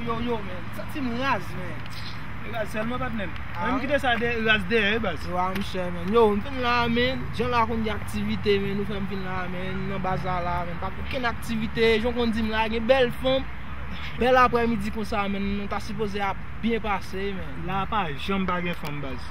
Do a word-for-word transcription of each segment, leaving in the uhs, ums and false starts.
Yo, yo, men, santi m raz, men. Raz sèlman, patnè m. Ah, mwen m kite sa de, raz dèyè, baz. Yo, a, monchè, men. Yo, m vin la, men. Jan la konn gen aktivite, men. Nou fè m vin la, men. Nan baz la, la, men. Pa gen okenn aktivite. Jan konn di m la, gen bèl fanm. Bèl aprèmidi konsa, men. Nou ta sipoze ap byen pase, men. La pa janm pa gen fanm, baz.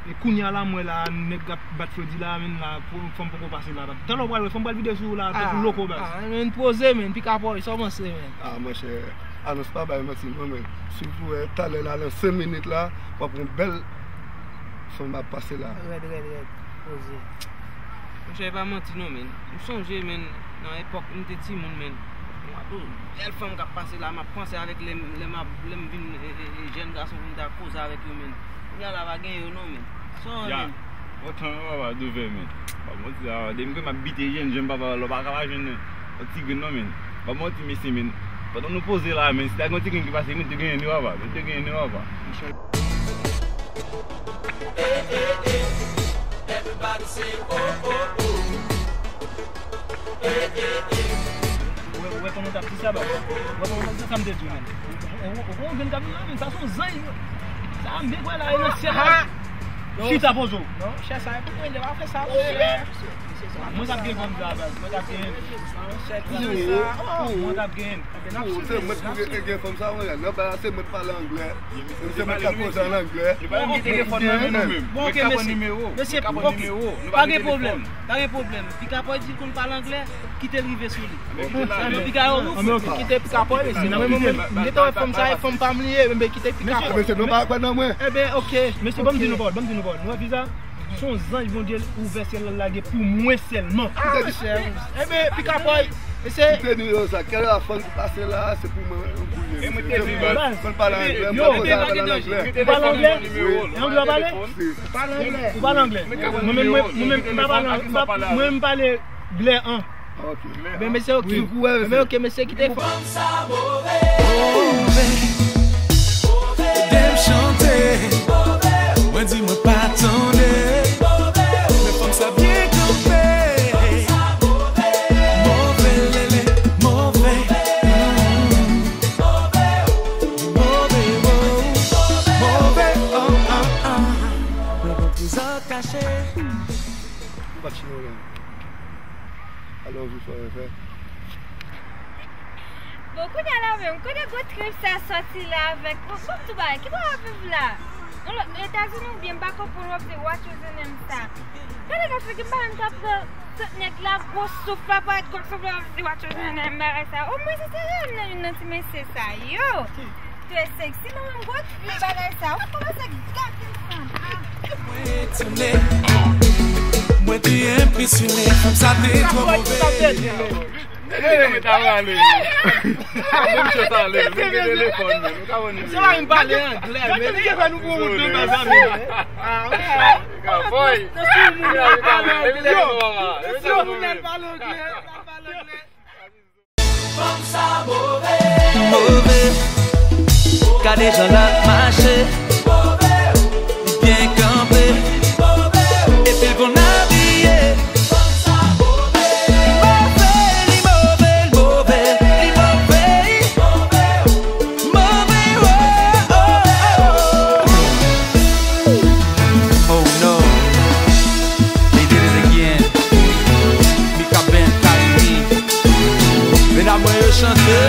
E kounye a la, m wè la, nèg ap bat Fredi la, men la, pou fanm poko pase la. Talè w pral wè, fanm pral vide sou ou la, tankou loko, baz. Ah, men poze, men, Pika Boy, sa w panse, men? Ah, monchè, Anons pa bay manti, non, men. Si w wè, talè la, nan senk minit la, w ap wè yon bèl fanm ap pase la. Rèd, rèd, rèd. Poze. Monchè, e pa manti, non, men. M sonje, men, nan epòk m te timoun, men. M ap yon bèl fanm k ap pase la, m ap panse avèk lè m, lè m ap, lè m vin, e, e, e, jèn gason pou m ta koze avèk yo, men. Kounye a la pa gen yo non, men. Sa w wè, men? Bon tan, papa, douvè, men. Pa manti la, depi ke m ap bite jènjan, papa, lè w pa ka pa jwenn yon ti grenn non, men. Pa manti, mesye, men. Pandan nou poze la, men, si ta gen yon ti grenn ki pase, men te genyen li, papa. Men te genyen li, papa. Everybody say, oh, oh, oh. Ou wè, ou wè kòman w t ap di sa, baba? Ou wè kòman w t ap di sa, sa m te di w, men. Ou, ou, ou, ou konn grenn k ap vin la, men, sa se yon zanj. Sa m byen kwè la, e nan syèl la. Chita poze w. Non, chè sa, e pou mwen, li pa fè sa, monchè. Mwen k ap gen fanm sa, baz. Mwen k ap gen. Mwen k ap gen. Se mwen pou gen, gen fanm sa, mwen, nan ba, se mwen k pale anglè. Se mwen k ap koze an anglè. Li pa menm gen telefòn nan men nou menm. Bon, ok, mesye. Mesye, ok, pa gen pwoblèm. Pa gen pwoblèm. Pika Boy di l konn pale anglè, kite l rive sou li. Ebyen, piga yo ouf. Kite Pika Boy, mesye. Nan men mwen, mwen, m gentan wè fanm sa, e fanm pa m li ye, men kite Pika Boy. Mesye, nou pa kwè nan mwen. Ebyen, ok. Mesye, ban m di nou pawòl, ban m di nou pawòl. Nou wè viza? Se yon zanj Bondye ouvè syèl la lage pou mwen sèlman. Ah, monchè. Ebyen, Pika Boy, mesye. Kite nimewo sa. Kèl la fanm ki pase la, se pou mwen, pou li. E mwen te di baz. Mwen pale anglè, mwen pale anglè. Ou pale anglè? Ou pale anglè? Ou pale anglè? Mwen menm, mwen, mwen menm, m pa pale, m pa, mwen m pale glè an. Ok. Ebyen, mesye, ok. Ebyen, ok, mesye, kite fanm. Fanm sa move. Move. Ede m chante. Move. Mwen di mwen pa tande. Move. Men fanm sa byen kanpe. Fanm sa move. Move, lele, move. Move. Move, oh. Move, oh, ah, ah. Mwen pran prezan kache. Patch nou la. Alò, vi forever. Bon, kounye a la menm, kote gwo trip sa sòti la avèk, bon, bon, tout bagay, ki bò w ap viv la? Nan lòt, Etazini oubyen m pa konprann w ap di what was the name sa. Gade nan figi m pa menm t ap pran sant nèg la, gwo souf la, parèt kòk souf la, w ap di what was the name bagay sa. Omwen se serye nan youn nan ti mesye sa yo. Trè seksi, mwen menm gwo trip bagay sa. Ou kòmanse gate fanm. Mwen etone, mwen te enpresyone, fanm sa te twò move. Mwen ta rale. Menm chat ale, menm gen telefòn, menm. Ou ka wè nimewo. Se pa vin pale anglè, men. Gade ki fè nou pran wout nan baz la, men. Ah, ok. Boy. Se sou moun nan pale anglè. Yo, se sou moun nan pale anglè. Pale anglè. Fanm sa move. Move. Gade jan l ap mache. Move. Li byen kanpe. Move. Epi l konn abiye. Fanm sa move. Li move, li move, li move. Move. Move, oh, oh, oh. Oh no. They did it again. Mika Band, Kylie. Medam mwen yo chante.